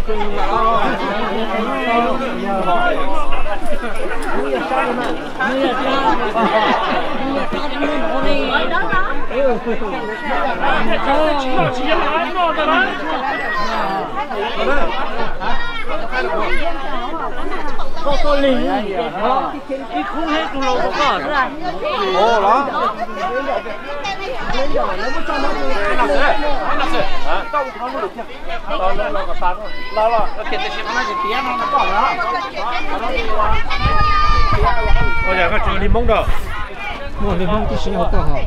Ua cas koj tsis ua li Hmoob da? Muaj li Hmoob tib si hauv koj hos.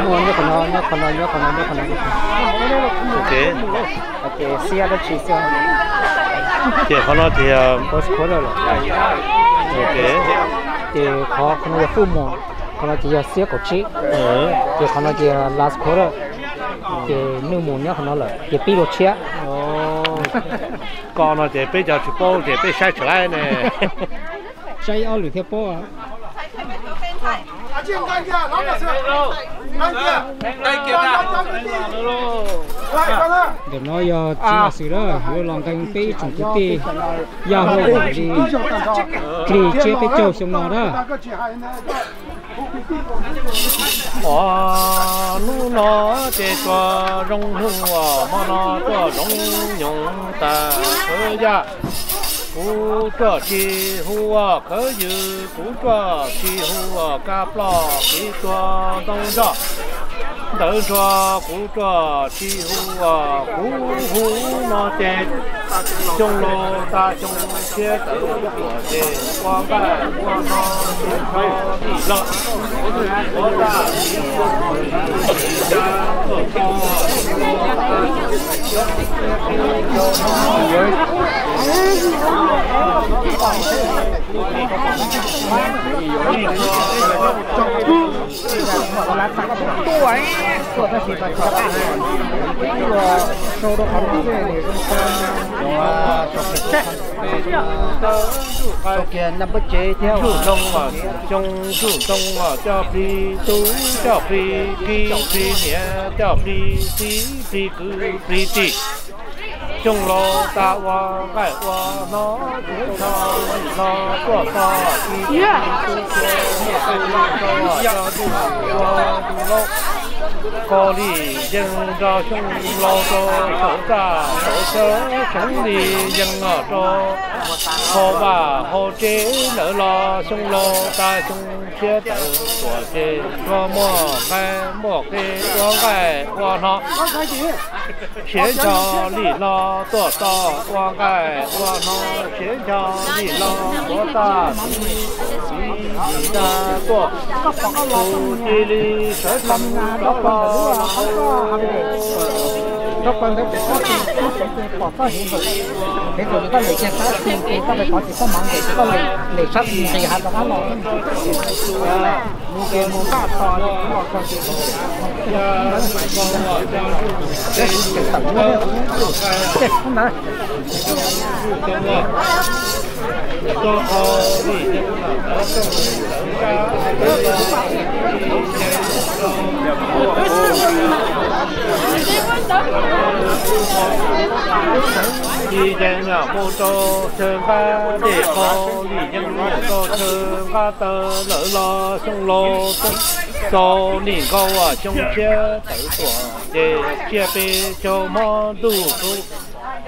Muaj nyob qhov no, nyob qhov no, nyob qhov no, nyob qhov no. Ok. Ces xiab dab tsi xwb. Ces qhov no ces yog first quarter lawm. Ok. Ces qhov, qhov no yog full moon, qhov no ces yog xiab kaum tsib. Ces qhov no ces yog last quarter. Ces new moon nyob qhov no lawm ces pib dua tshiab. Koj no ces peb cov tsis paub ces peb saib tsis laib ne. Saib ob lwm thiaj paub. Ntawm no yog txiv los xwm lawm yuav los nqee peb ib tsoom kwv tij yaj huam li kis tsiab peb caug xyoo no na. Os, hnub no ces tsuas zoo hwj os, hmo no tuaj zoo nyoos tas khawv yaj. Kuv tsuaj tsis hu ua khawv ywg, kuv tsuaj tsis hu ua kab ploj, kuv tsuaj ntoo nroj ntawd ntsuag, kuv tsuaj tsis hu ua, kuv hu no ces xyoo laus tas xyoo tshiab tawm tuaj ces ua nqaij ua no tsis tau tij lawm. Ntsuj ntoo os, xyoo ntsuj ntoo os, coj plig tub, coj plig kib, plig niam, coj plig txiv, plig kwv, plig tij. Xyoo laus tas ua nqaij ua hno, tsuav tho no tuaj txog tsis tau tub txua muaj tub tau coj ntuj ua ntuj laub. Koj li yeej nrog xyoo laus rau saum txaj saum chaw, tseev li yeej los rau hauv vaj hauv tsev lawm los xyoo laus tas xyoo tshiab tawm tuaj ces tsuas muaj nqaij muaj qe ua nqaij ua hno. Siav ncho li no tuaj txog ua nqaij ua hno, siav ncho li no tuav txaj txiv txiv nra tuaj, tus cia li sawv tsees rov los. Tsis ces mus rau chaw nqab dej qhov li yeej mus rau chaw nqab taw lawm los xyoo laus txaus nim nkaus xyoo tshiab tawm tuaj ces tsiaj peb caug hmo ntuj txub,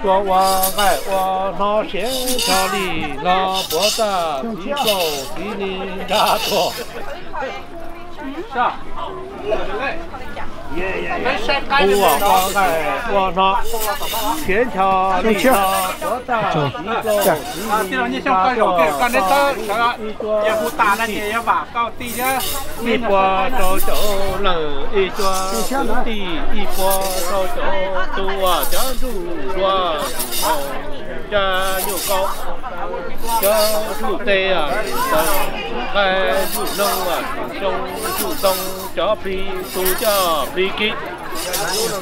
tuaj ua nqaij ua hno siav ncho li no puav txaj txiv plaub txiv ni nra tuaj. Hu ua nqaij ua hno siav ncho li no puav txaj txiv plaub txiv ni nra tuaj. Ib puas rau cov leej, ib puas kwv tij, ib puas rau cov tub uas cov ntuj dua, cov nyuj qaub, cov ntuj teb, nqaij ntuj noog, xyoo ntuj ntoo, cov plig tub coj plig kib,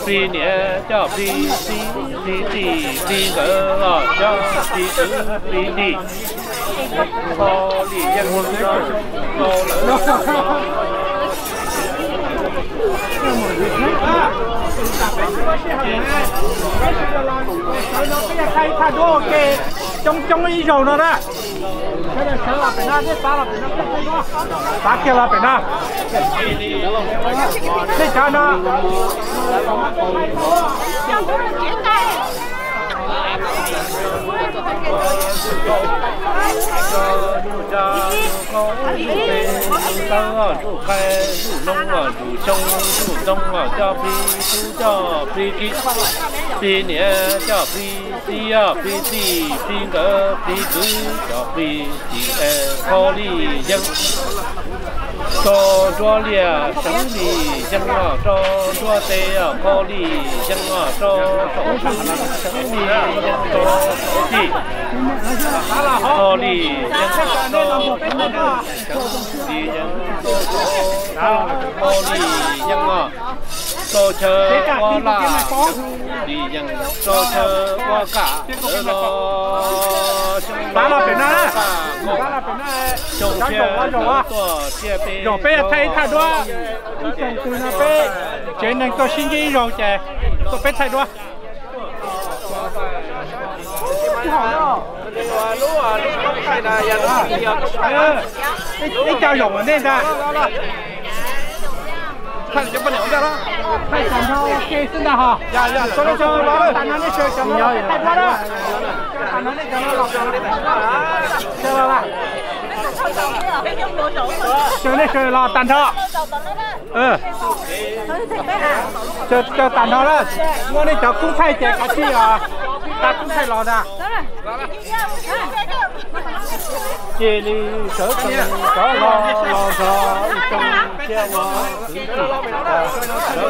plig niam coj plig txiv, plig tij plig nkawd los coj plig kwv plig tij. Koj li yeej mus rau lawm. Sawv no peb yog thaij ib thaj duab ua ke coob coob ib zaug no na. Sawv daws sawv los pem no, nej xav los pem no, xav kiag los pem no. Nej cov no. Ntsuj qaib, ntsuj noog, ntsuj xyoob, ntsuj ntoo, coj plig tub, coj plig kiv, plig niam, coj plig txiv, plig txij, plig nkawd, plig kwv, coj plig tim, qhov li yeej. Rau nruab liaj seev li yeej os, rau nruab teb os, qhov li yeej os, rau saum txij seev li yeej, rau saum txij, qhov li yeej os, rau li yeej, qhov li yeej os, rau chaw ua laj li yeej, rau chaw ua kam lawv los, xyoo tshiab lawv tuaj tsiab peb. Zaum peb thaij ib thaj duab, ib xyoos twg no peb tsev neeg tuaj sib ntsib ib zaug ces tuaj peb thaij duab. Ib co zaum nej ntag. Thaij tag nrho ua ke xwb ntag hos. Tag nrho nej sawv, tag nrho nej sawv los. Sawv nej sawv los tag nrho. Sawv tag nrho na. Muaj nej cov kub thaij ces kav tsij os, tau kub thaij los ntag. Cia li sawv tsees rov los, los nrog ib tsoom tsiaj ua kwv tij sawv tsees.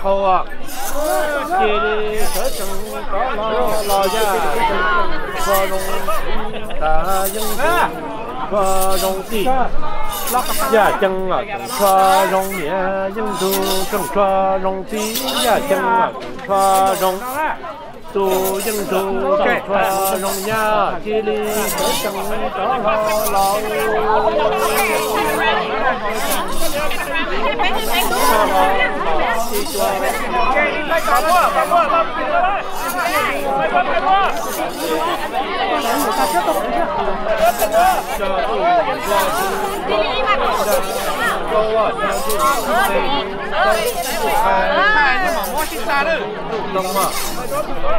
Qhau cia li sawv tsees rov los, los yaj tseem tshua zoo txiv, tag yeej tseem tshua zoo txij, yaj ceeb los tseem tshua zoo niam, yeej ntug tseem tshua zoo txiv, yaj ceeb los tseem tshua zoo, tus yeej ntug tseem tshua zoo nyab, cia li sawv tsees rov los.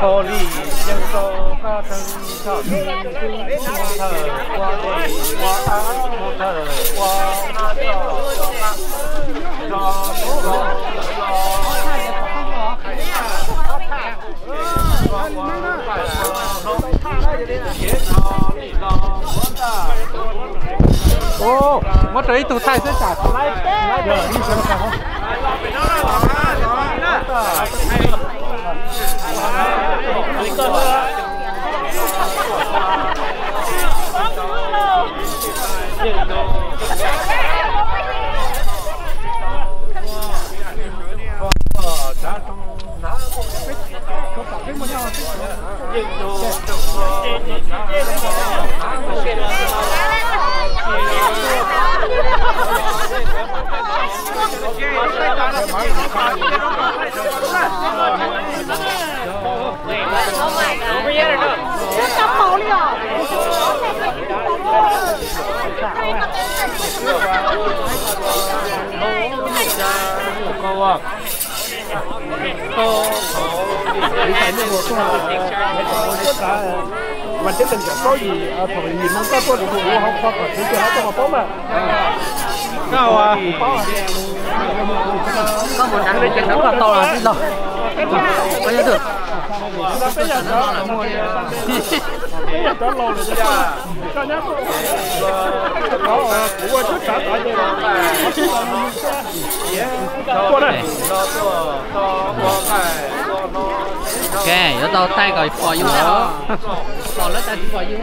Qhov li yeej rau qab tseeg, thaum mus thawj ua dej ua av, mus thawj ua av, ua av, ua av. Muab rau ib tug thaij xwb tsam. Koj mus nrad, koj tau los tsis tau? Koj nyob twg? Ok, yuav tau thaij kom pom yus os. Pom lawv tas tsis pom yus.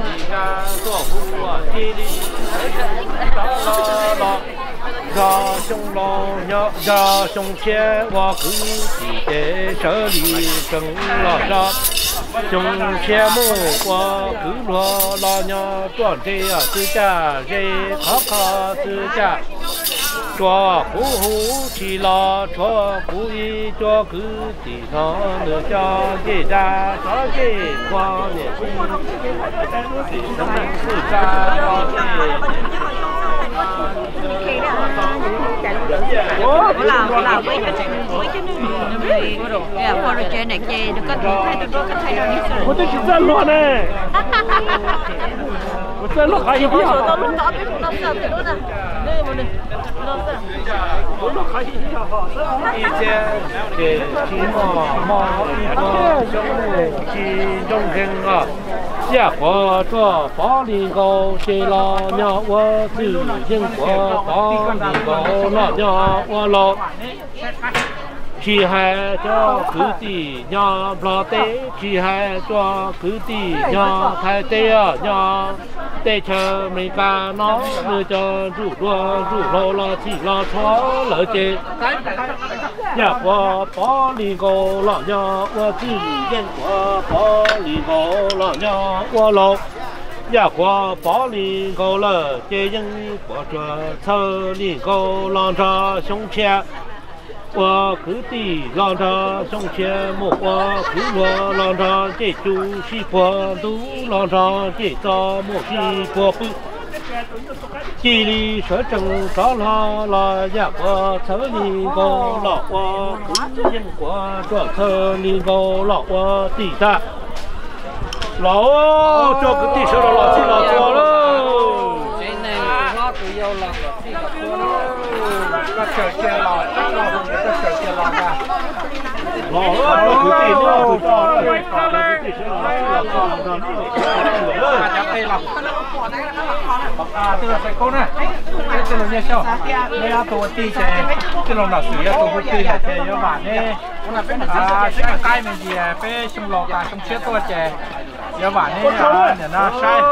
Nrog xyoo laus nyob, nrog xyoo tshiab ua kwv tij ces sawv li tsees los nrog xyoo tshiab mus ua kwv luag los nyob ruaj ntseg xwb cas ze qhov qhov xwb cas. Tsuas kuv hu tsis los tshuav kuv ib cuab kwv tij no nws cov ncej dab sov ncej khuab niam txiv xwm tsa los ces Kuv twb tsis txawj luag ne. Kuv txawj luag qhov ib yam. Kuv luag qhov ib yam. Ces tsis mos mos ib qho xyoob tsis ntsoog nkeeg os. Yaj Quav Ruaj Pov Lis Nkaus ces los nyob ua Txwj Yeej Quav Pov Lis Nkaus los nyob ua Lauj. Tsis hais cov kwv tij nyob Nplog teb, tsis hais cov kwv tij nyob Thaib teb, nyob teb chaws Amelikas no, nws cov ntsuj duab ntsuj hlauv los txhij los txhua lawm ces Yaj Quav Pov Lis Nkaus los nyob ua Txwj Yeej Quav Pov Lis Nkaus los nyob ua Lauj. Yaj Quav Pov Lis Nkaus lawm ces Yeej Quav Ruaj Txhawj Lis Nkaus los nrog xyoob tshiab ua kwv tij los nrog xyoob tshiab mus ua kwv luag los nrog ncej cu sib puag ntub los nrog ncej txo mus sib puag pw. Cia li sawv tsees rov hlo los Yaj Quav Txhawj Lis Nkaus los ua kwv, Yeej Quav Ruaj Txhawj Lis Nkaus los ua tij tag. Los tso kwv tij sawv los los txhij los txhua lawm. Los tso kwv tij, kwv tij sawv los los txhij los txhua. Tij laug Xais Koob na, peb tij laug Nyiaj Xyooj, neb ob tug ua tij ces tij laug Nom Xwm yog tus hu tij lawm ces yuav vam neb, sib qaib me ntsis peb xyoo laus tas xyoo tshiab tuaj ces yuav vam neb nim no saib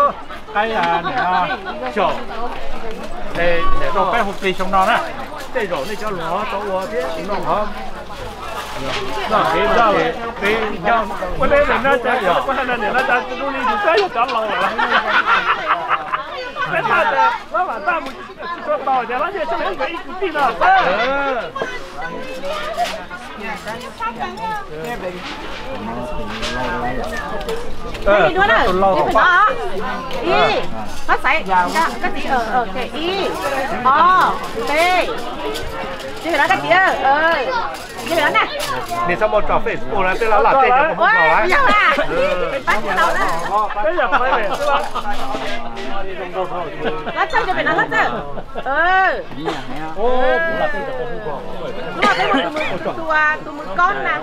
qaib nim no xyaum, nim no peb hu plig xyoo no na. Tej zaum nej cov hluas tau ua thiab no qhov ua teb nim no cas ua hais no nim no cas tus dub li tus twb yog cov laus lawm. Peb tag tas, lawv vam tag mus tsis tau tas ces lawv nyiaj xyoo ib kwv tij no xwb. Ib, koj xaiv, koj txiv, ib, ob, peb, ces no koj txiv, ces no na. Nws txhob muab tso Facebook na, tej laj laj tej cov muab tso lawm. Lab txawj, cov pem no lab txawj. Tus, tus, tus mws kob na.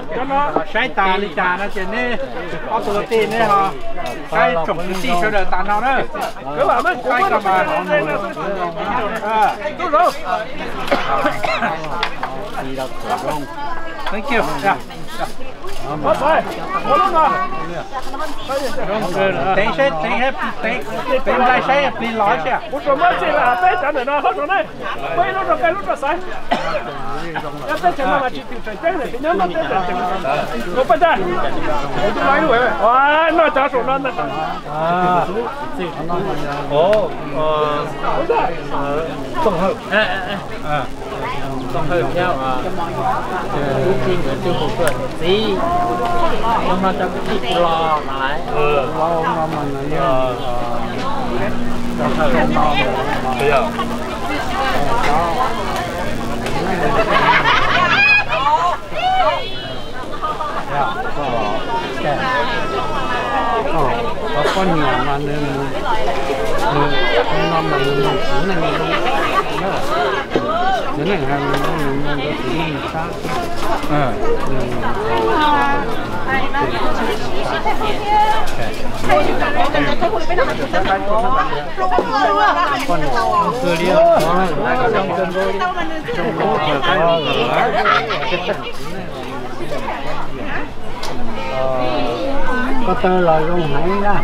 Saib tas li cas no ces neb ob tug tij neb ho saib tsoom kwv tij sawv daws tas no na. Thank you. Teev saib, teev nplaig saib plig los thiab. Kuv tsuas muab txij lawm peb cov ntawm no hlob rau nej, muab ib lub rau koj ib lub rau xaiv. Nyob teb chaws no mas tsis twm tseem ceeb lawm, tsis nyob noj teb tseem ceeb. Ua paj tag, noj cov saum no ntag. Txooj Hawj. Txooj Hawj thiab Tub Txij nkawd twb hu tuaj tias txiv, hnub no cov kwv tij tsis los mas lawm. Txooj Hawj. Koj poj niam mas nws, nws no mas nws mus txiv neej, txiv neej hais nws mus rau txiv neej sab. Poj niam zoo kawg li. Koj tawg los zoo heev na.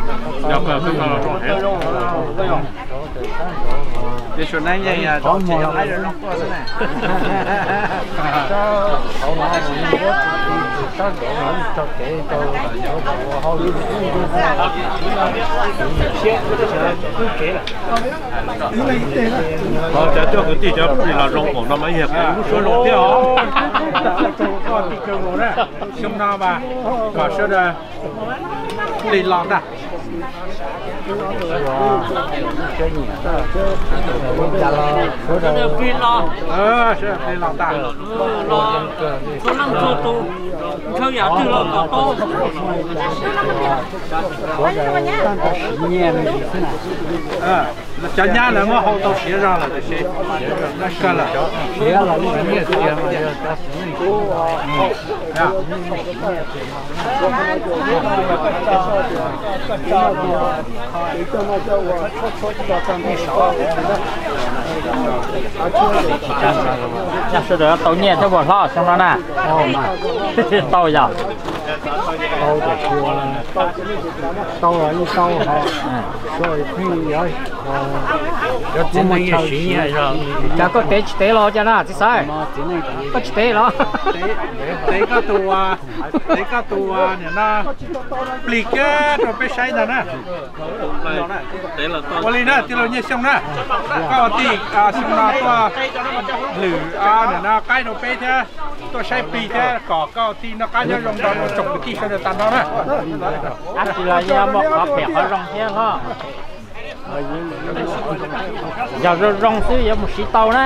Koj tawg los zoo heev. Ces suav neeb yeej rau ces yog laib rau zoo tuaj xwb na. Cov coj kwv tij cov plig los zoo npaum no mas yog lub suab zoo thiab os. Xyoo no mas kom sawv daws plig los ntag. Sawv daws plig los ntag. Txhua leej txhua tus, ntshaw yam twg los kom tau. Cov nyab lawv muab hau tau siav zog lawm tiam sis kawg lawm. Sawv daws tau nyiaj thiab puas hlob xyoo no na? Tau yog. Tau los yeej tau, txiv neej yeej siv nyiaj zog. Cas koj tev tsis tev los cas na txiv Xaiv? Koj tsis tev los? Tev koj tus, tev koj tus niam no plig kiag rau peb saib ntag na. Ua li na tij laug Nyiaj Xyooj na, koj tij xyoo no tuaj lwm niam no qaib rau peb thiab, tuaj saib plig thiab kom koj tij noj qab nyob zoo nrog rau tsoom kwv tij sawv daws tag nrho na. Dab tsi los yeej muaj qhov phem qhov zoo thiab hlob. Yog zoo zoo xwb yuav mus siv tau na.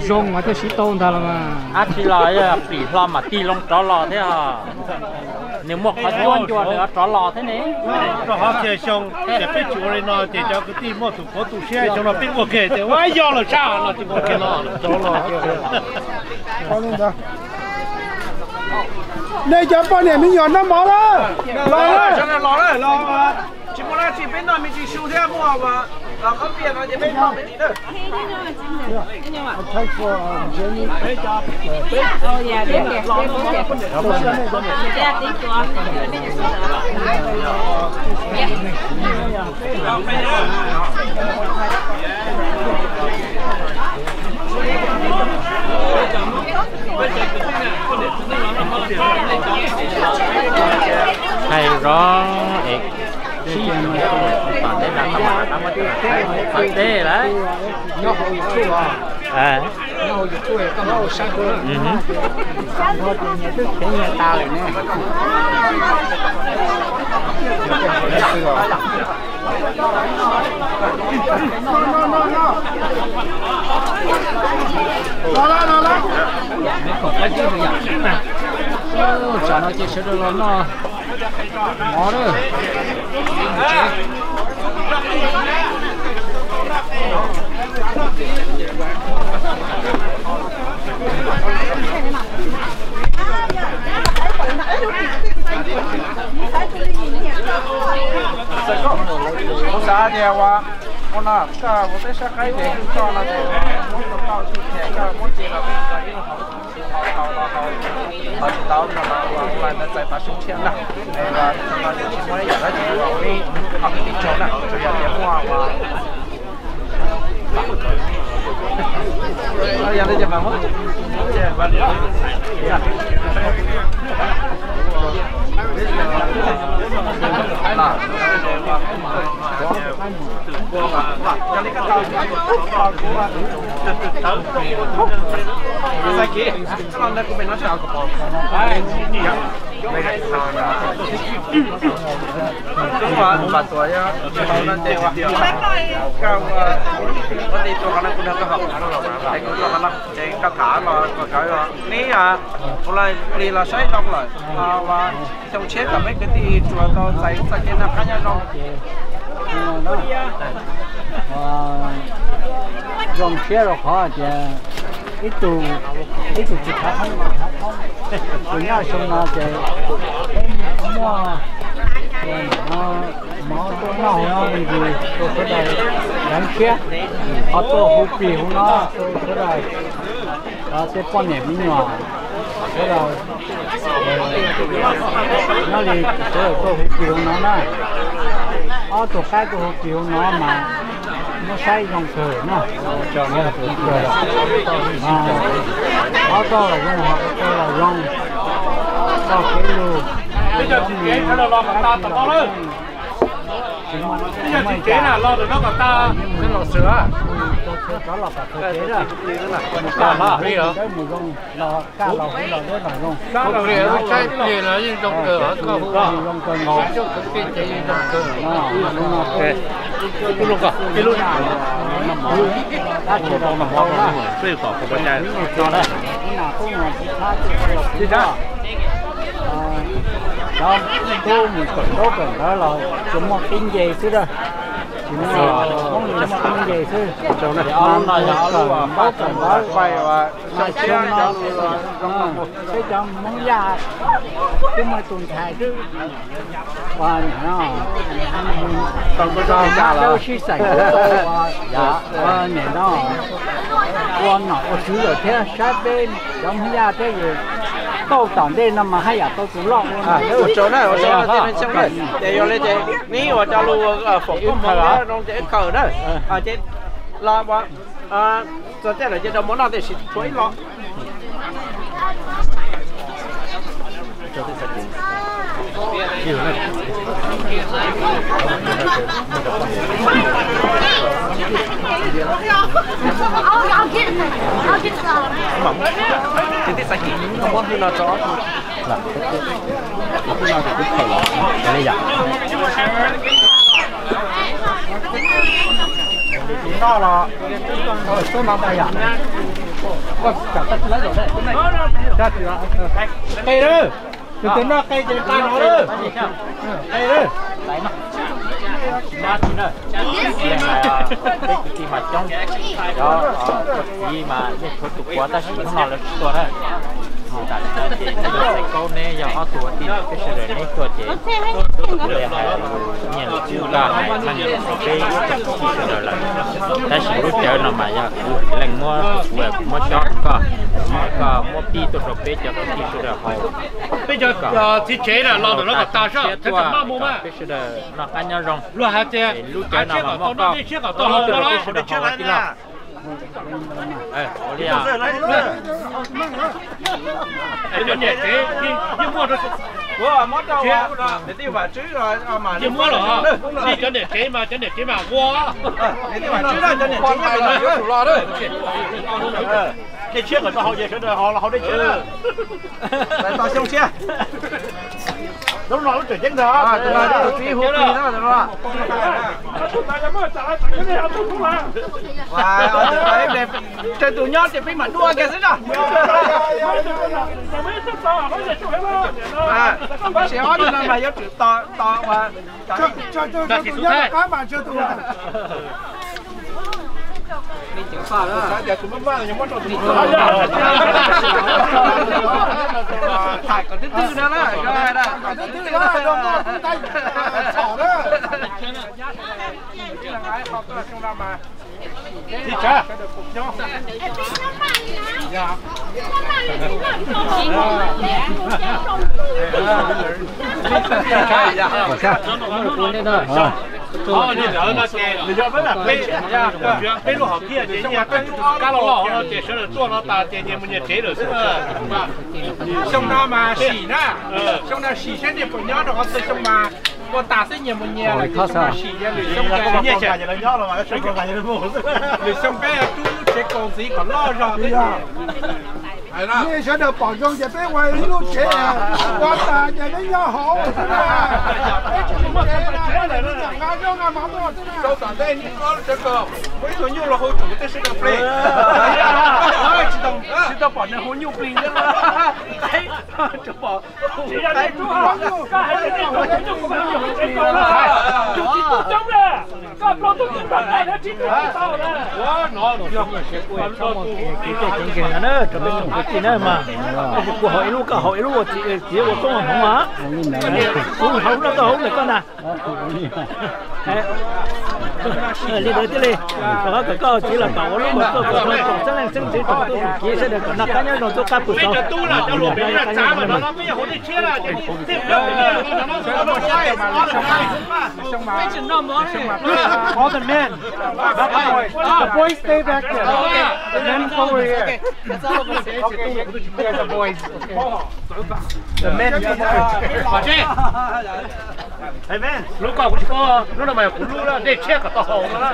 Zoo mas thiaj siv tau ntag los mas. Dab tsi los yog plim hlo mas tig loo rov los thiab. Nws muaj qhov cuab ncua nws rov los thiab ne. Rau qhov tias xyoo ces peb tsis ua li no ces cov kwv tij muaj tus puav tu siab, xyoo no peb ua kiag tias ua yog lawm sab no ces ua kiag no. Nej cov poj niam me nyuam noj mov lawm. Los lawm, los lawm, los. Tsis muaj dab tsi, peb noj me ntsis su thiab muaj qhob pias no ces peb noj me ntsis na. Hais zov es sib tom teb, tom teb lawm. Nyob hauv YouTube os. Nyob hauv YouTube koj mam ua saib hauv. Nyob hauv YouTube ces nyias twb khiav nyias tas lawm ne. Tsam no ces sawv daws los noj mov na. Kuv xav tias ua, ua no koj ua peb sab qaib ces koj no ces muab tau tau tsis ces koj muab ces los peb ib los haus, haus tau los haus, haus tsis tau no los ua ntawd txais tav su thiab na. Tsis muaj ib yam dab tsi ua li ob kwv tij tsaug na, tsuas yog tias muaj ua Koj tham los koj plis los saib zoo lawm, xyoo tshiab kom peb kwv tij tsuas tau txais txoj kev noj qab nyob zoo. Zoo siab rau qhov tias ib tug, ib tug tsis khav theeb, tus nyob xyoo no ces peb muaj mov tuaj noj hauv no me ntsis rau sawv daws deev siab, ho tuaj hu plig hu no rau sawv daws, tej poj niam me nyuam sawv daws, nyob li sawv daws tuaj hu plig hu no na, ob tug qaib tuaj hu plig hu no mas Muab saib zoo kawg na. Ob tog los zoo, ob tog los zoo. Tog kev lug. Cov los kom txog kev na. Mus zoo los kaj los hu los deb los zoo. Saib pliag no yeej zoo kawg, koj hu zoo kawg nkaus. Ib lub, ib lub. Cov tub mus kawm ntaub kawm ntawv los tsuas muaj qib nce xwb a. Tsis muaj, muaj qib nce xwb. Ob lub no yog ob lub kawm ntaub kawm ntawv. Mas xyoo no peb cov Hmoob Yaj twb muaj tus ntxhais twb ua niam no, tau sib xeem ua niam no, ua nom ua tswv lawm thiab. Saib peb cov Hmoob Yaj thiab yus tau tom ntej no mas haj yam tau tus loj ua. Ua tsaug na, ua tsaug na, ces yog li ces neb ua cov lus foom koob hmoov zoo ces wb khaws na. Ces los txog tej lawm ces rau mov noj tiam sis tshuav ib lo. Ces tib xav kis koj muab hwj no tso. Tus no ces twb khaws los li yom. Tus no los, tus no ntag yom. Koj tsam tag tsis laib zaum dej. Qe lawm. Tus, tus no qe ces nqa no lawm. Qe lawm. Peb kwv tij mas coob, cov ua txiv mas yeej tshuav tus puav tab sis hnub no lawv tsis tuaj na. Kaub neb yog ob tug ua tij, peb sawv daws neb tuaj ces kuv li hais nyiaj lus kub kaj hais meej rau peb ib tsoom kwv tij sawv daws lawm. Tab sis lub cawv no mas yog kuv leej muab, kuv muab xyob rau koj, koj muab pib tuaj rau peb cov kwv tij sawv daws haus. Peb cov txiv tsev na los ntawm no kom tas soj, peb sawv daws noj qab nyob zoo. Luag hais tias lub cawv no mas muaj koj, peb sawv daws haus tij laug. Ua li os. Cov niam tsev, yeej muab los, nej cov niam tsev mas cov niam tsev mas ua. Niam tsev yuav tsum los. Dej tshiab kom tau haus ces sawv daws haus los haus dej tshiab na. Lawv tau xyoo tshiab. Lub no lub tseem ceeb ntag. Tus no yog tus txiv hu plig no. Tsawg tus nyob ces peb mam dua kiag xwb na. Tab sis ob tug no mas yuav tsum tos, tos uas Thaj kom twb twg no na. Peb lub hom phiaj ces yeej yog kab loj loj no ces sawv daws tuaj no tas ces nyias mus nyias tsev lawm xwb. Xyoo no mas sim na, xyoo no sim saib nej puas nyob rau qhov twg, xyoo mas ua tas xwb nyias mus nyias, lwm xyoo mas sim, lwm xyoo ces nyias nyob los lwm xyoo peb rub tsev kaus ntxiv kom loj zog thiab. Nej sawv daws pom zoo ces peb ua ib lub tsev, ua tas ces neb nyob hauv xwb na. Peb tsis muaj tsev na, nqa zaub nqa mov tuaj xwb na. Rau tom ntej niaj hmo sawv daws muaj ib tug nyuj los hu tsum tej sawv daws ple. Tsis tau pom nws hu nyuj plig thiab. Tsis pom. Rau peb tsoom kwv tij na mas, kuv haus ib lub koj haus ib lub ua txiv ua koob ua hmoov mas, kuv haus lub no koj haus lub ntawm koj ntag. Li ntawd thiaj li, rau qhov kom koj txiv los kom ua lub ua txuj kom tsoom xeeb leej xeeb ntxwv tsoom tub tsoom kiv sawv daws kom noj qab nyob zoo tub qab pw saud. The boys stay back there. The men go over here. Okay, you guys are boys. Okay. The men. Lub ko kuv tsis paub, lub no mas kuv lub na, dej tshiab kom tau haus no na.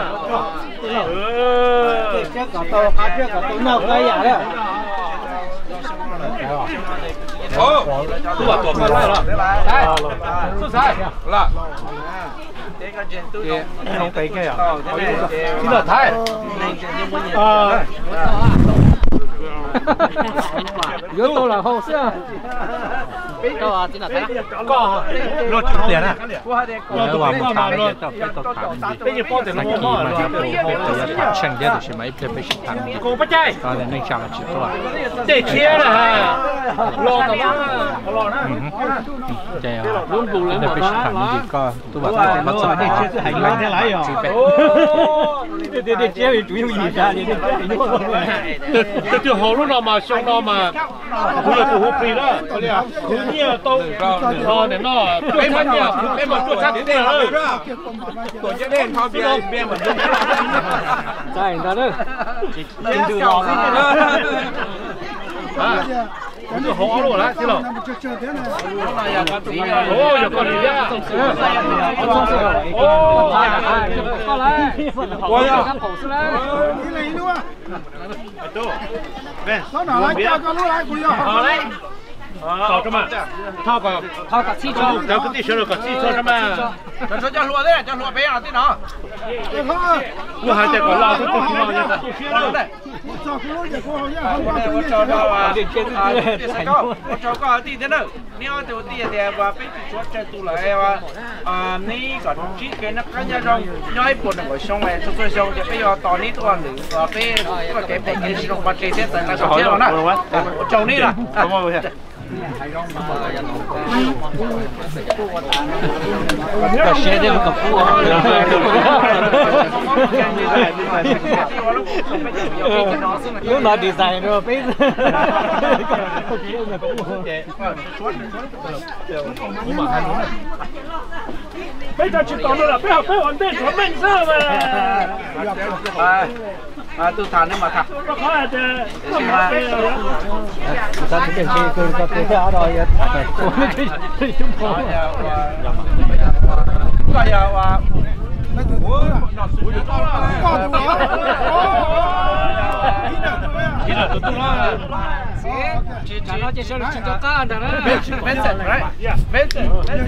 Dej tshiab kom tau, qab tshiab kom tau noj koj ib yam na. Tub Vam Tuam koj laij los? Xub Xaiv. Txiv Nom Thaiv. Yuav tau lam haus xwb. Koj luag tsis pliag na. Peb yeej paub tias luag muaj mob, peb yuav tham tsheej thiab, tiam sis mas ib pliag peb sib tham me ntsis. Neej tsa los tsis tuaj. Tej tshiab na, los tas. Ces ib pliag peb sib tham me ntsis, koj Tub Vam Tuam koj txhob tham, tswj peb. Tus twg haus lub no mas xyoo no mas kuv yog tus hu plig na, kuv nyiaj tau no niam no tuaj txhab nyiaj, kuv peb mas tuaj txhab kuv lawm. Kuv twb haus ob lub lawm tij laug. Yog koj li thiab. Ua yog. Thau kom, thau kom txhij tso, cov kwv tij sawv daws kom txhij tso mas. Cov hluas thiab, cov hluas peb tij no. Kuv hais tias kom los, kuv tsis los yog tu siab lawm. Ua tsaug koj tij thiab na. Neb ob tug tij tias peb tsis tshuav tsawg tus lawm, neb kom ntsib kev noj qab nyob zoo, nyob ib puas nees nkaum xyoo, txhua txhua xyoo ces peb yuav tos neb tuaj lwm, peb tuaj kev phem kev tsis zoo pov tseg thiab txais tau zoo thiab no na. Ua tsaug neb na. Lub no design rau peb. Peb tsis tos no los peb hauv peb ua ntej tshuav meej xwb mas. Tus tham ne mas tham. Koj yog ua, Vincent, right? Vincent, Vincent.